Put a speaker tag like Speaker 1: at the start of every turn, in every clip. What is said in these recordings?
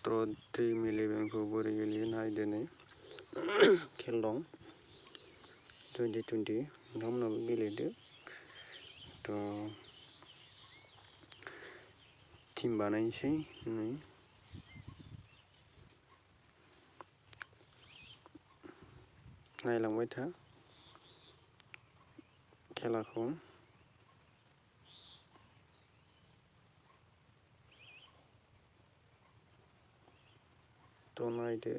Speaker 1: थ' ड्रिम 11खौ बोरै गेलेयो नायदो नै खेल दं 2020 नोंथांमोनाबो गेलेदो। थ' टिम बानायनोसै नै नायलांबाय था खेलाखौ। थ' नायदो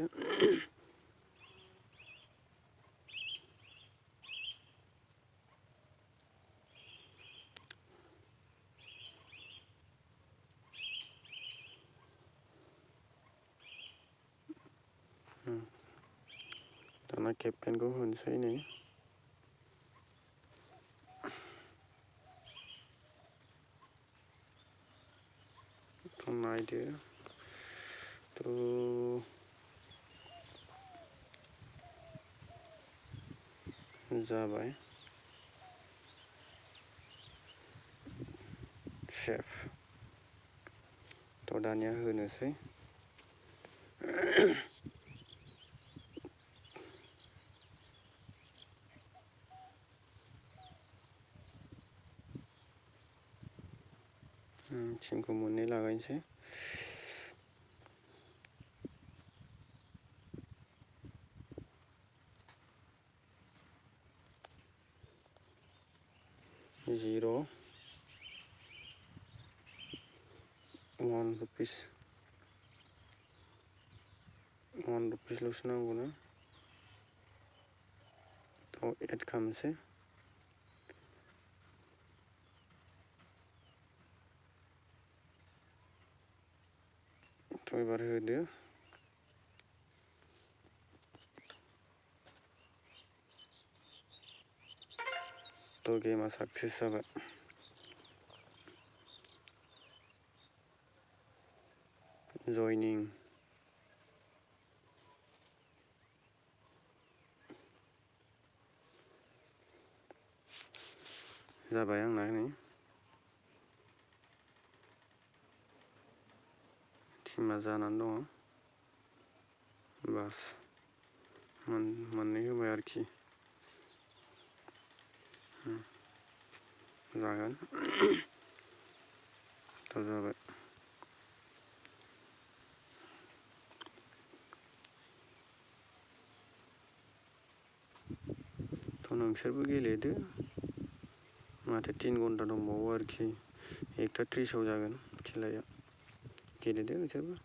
Speaker 1: दाना केप्टेनखौ होनोसै नै थ' नायदो थ' जाबाय सेफ। थ' दानिया होनोसै टिमखौ मोननै लागायनोसै। $0 1 रुपिस ल'सो नांगौना। थ' एड खालामनोसै थ' एबार होदो थ' गेमा साक्सेस जाबाय। जयनिं जाबाय आंना नै टिमा जानानै दङ। बास मोननै होबाय आरोखि जागोन थ' जाबाय। थ' नोंसोरबो गेलेदो माथो 3 घन्टा दंबावो आरोखि 1:30 जागोन खेलाया गेलेदो नोंसोरबो।